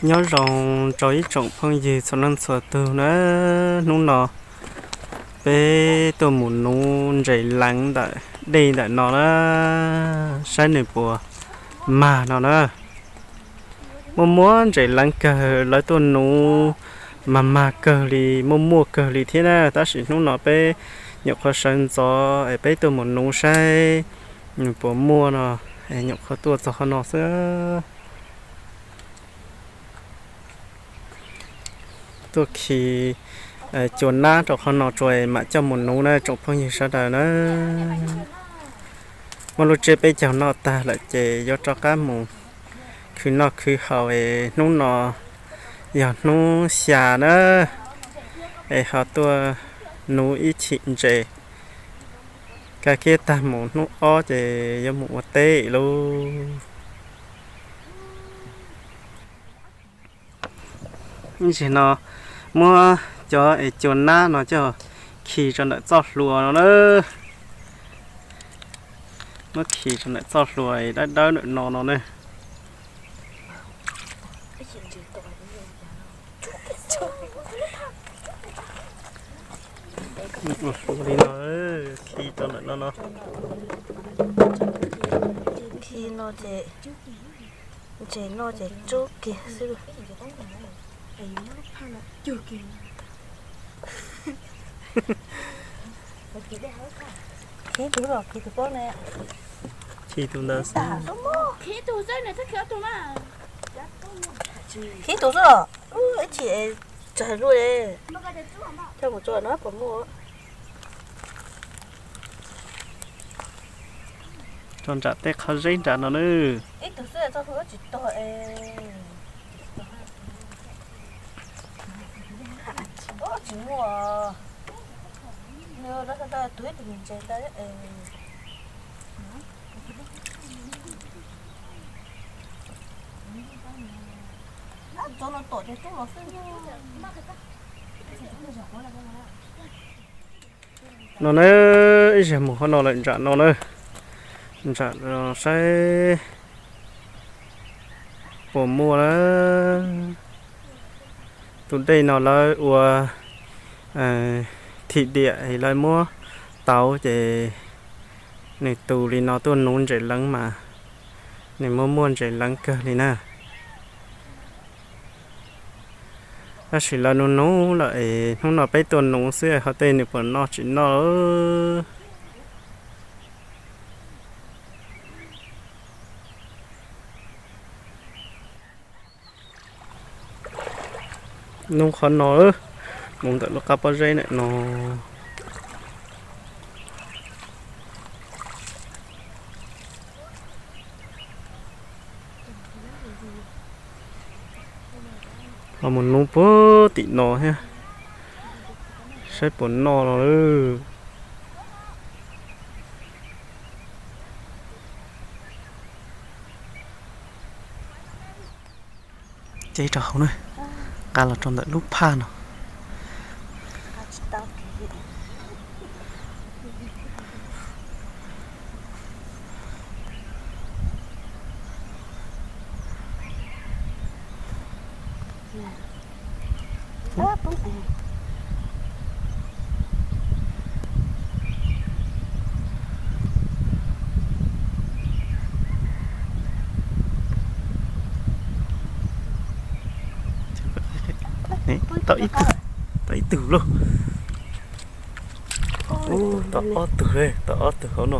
Nyob zoo rau ib tsoom phooj ywg txhua leej txhua tug na, hnub no peb tuaj mus nuv ntses leev ntawm dej ntawm no na, saib nws puas mag no na. Muaj muaj ntses leev kawg, lawv tuaj nuv mag mag kawg li, muaj muaj kawg li thiab na, tab sis hnub no peb nyuam qhuav sawv ntxov es peb tuaj mus nuv saib nws puas muaj no, es nyuam qhuav tuaj txog qhov no xwb. Tuaj khi cua nab rau qhov no tsuas mam coj mus nuv na tsoom phooj ywg sawv daws na. Muaj lub tsiab peb caug noj tag lawm ces yuav rov qab mus khwv noj khwv haus es hnub no yog hnub xya na, es ho tuaj nuv ib chim ntses, kaj kiab tag mus hnub ob ces yuav mus ua teb lauj. Ib ntsis no muab cov es cua nab no coj khi rau ntawm txoj hlua no na. Muab khi rau ntawm txoj hlua dawb dawb ntawm no no na. Ua hlua li no, khi rau ntawm no no. Khi no ces ntses noj ces tsub kiag xwb. Khi tus los khi tus pob ne. Khi tus ntawd xwb. Khi tus xwb los. Ib chim tsawg luaj li. Coj mus tso no puas muaj. Tso nram tej qhov zeb nram no na. Ib tug xwb txoj hlua tsis tog es. Tsis muaj. Nws rov qab tus ib tug ntses ntawd es. Tso no tom ces rub los xwb. No na, ib zaug mus qhov no lawm ntsam no na, ntsam no saib puas muaj na. Tus dej no lawv ua thim diam es lawv muab tauv ces nws tus li no tuaj nuv ntses leev mas nws muaj muaj ntses leev kawg li na. Tab sis lawv nuv nuv lawm es hnub no peb tuaj nuv xwb ho tej nws puas noj tsis noj. Nuv qhov no, mus ntawm lub qab pob zeb ntawm no. Ho mus nuv puag tim no thiab, saib puas noj no lawm. Ces rau hauv na, nqa los rau ntawm lub phaj no. Tau ib tug, tau ib tug lauj. Ub, tau ob tug, tau ob tug hauv no.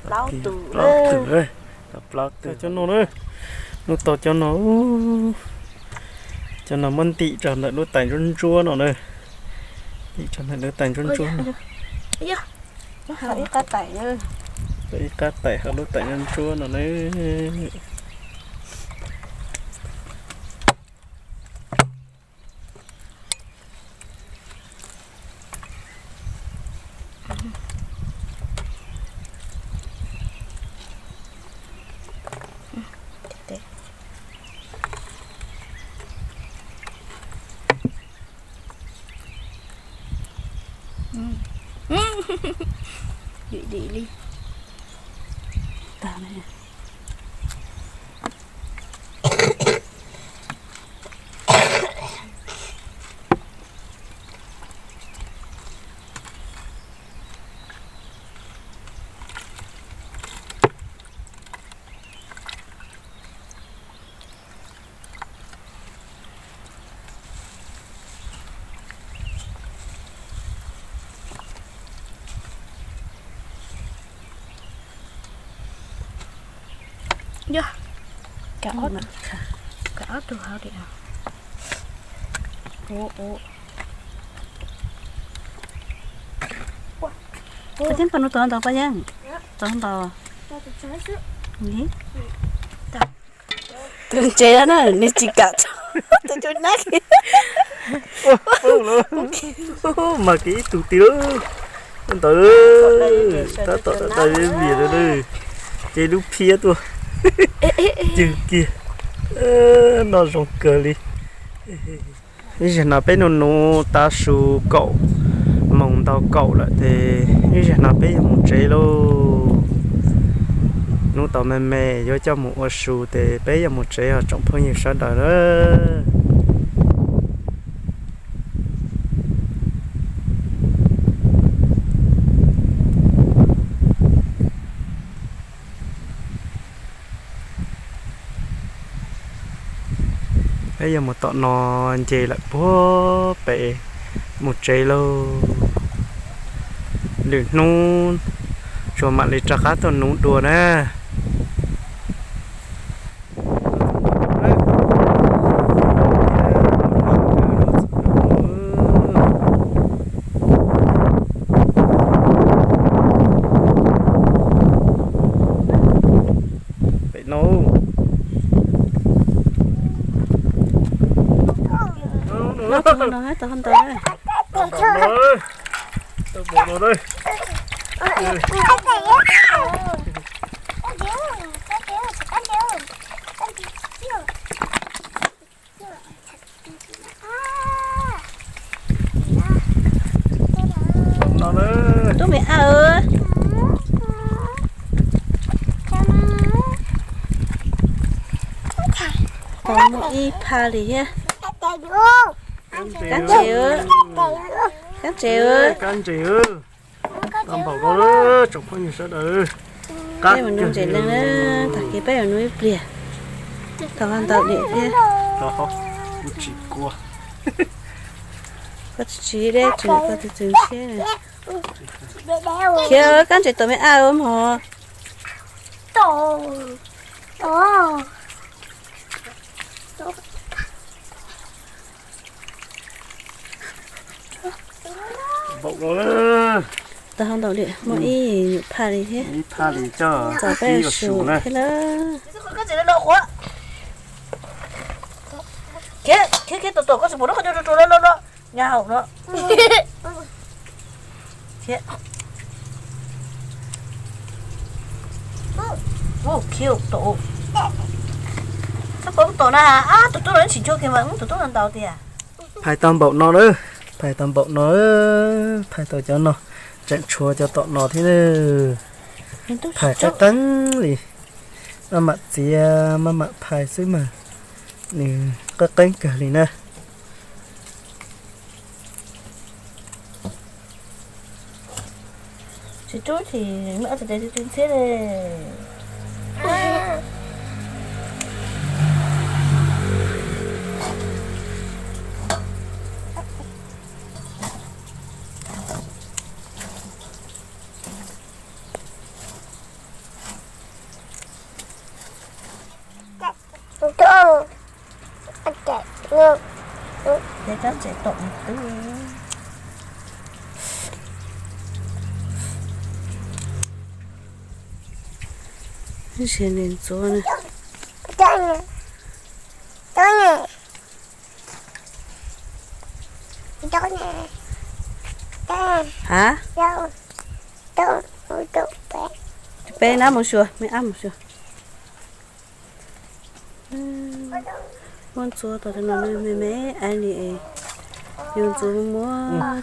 Plaub tug, plaub tug cov no na. Hnub tau cov no, cov no muab ntim rau ntawm lub tais ntsuab ntsuab no na. Ntim rau ntawm lub tais ntsuab ntsuab no. Ib qab tais hauv lub tais ntsuab ntsuab no na. Dim dim li. Tag. Yog, kav ob tug hauv li. Pab Yeeb, pab nug tau ntau, pab Yeeb, tau ntau. Tus ntses na nws tsis kam tso tus cua nab. Mas kiag ib tug twg lawm. Ntawd tab tom tawm tawm vias lawm, ces lub phiab tuaj cwg kiag. Noj zoo kawg li. Ib zaug no peb nuv nuv tav su kaum moos ntau kaum lawm ces ib zaug no peb yuav mus tsev lauj. Hnub tau me me yuav coj mus ua su ces peb yuav mus tsev os tsoom phooj ywg sawv daws na. Peb yuav mus tom no nce lawm puag pem mus tsev lauj. Lwm hnub tsuas mam li rov qab tuaj nuv dua na. Pem no. Tau ntau. Tub me ab, tau muaj ib phaj li thiab. Kab ntses, kab ntses, kab ntses. Tau npaum no tsoom phooj ywg sawv daws. Peb mus nuv ntses leej na, tag kis peb yuav nuv ib pliag. Tau ntau diam thiab. Tsis kua. Koj tsis tsis deb tsis koj tsis tsis ntshiab. Khiav kab ntses tom me ab mog. Tau ntau diam, muaj ib nyuam phaj li thiab. Txaus peb su thiab na. Khiav, khiav, khiav tom tom koj tsis pom no, qhov cov ruam ruam no no, nyob hauv no. Khiav. Ub, khiav tom. Txhob poob tom na, ab, tus tub no tsis ntsuag kiag mas, ub, tus tub no ntau tiag. Phais tau npaum no lawm, phais tau npaum no, phais tau cov no, tseem tshuav cov tom no thiab na. Phais qeeb qeeb li, maj mam txiav maj mam phais xwb mas, nws qeeb qeeb kawg li na. Tsis rub ces muaj ob txhais tes tw tw ntxhiab li. Ces kab ntses tom twb. Ntses ntxuav na. Ha? Peb nab mus xyuas, me ab mus xyuas. Muab ntxuav tom no me me li es, yuav ntxuav muab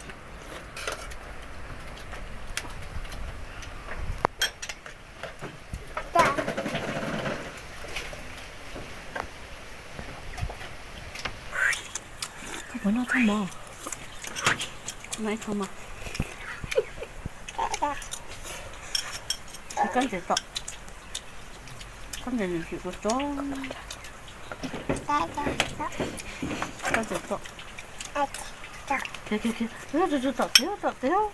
Koj puas noj txhob mov? Noj ib txhob mov. Koj ntses tso. Koj ntses nws tsis tso. Koj ntses tso. Tom txiv, tom txiv.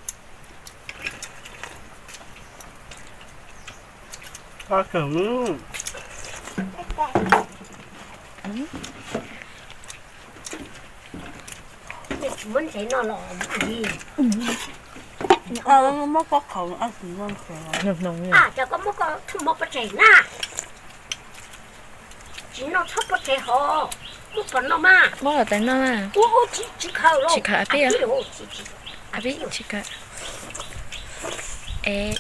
Muab ntsev no los li. Muab pob khaus, cov koj muab koj txhob muab pob tsev na. Tsis noj txhob pob tsev hov. Muab pom noj mas. Muab los tais noj na. Ub, tsis khaws, tsis khaws, a pib, a pib, tsis khaws. Es,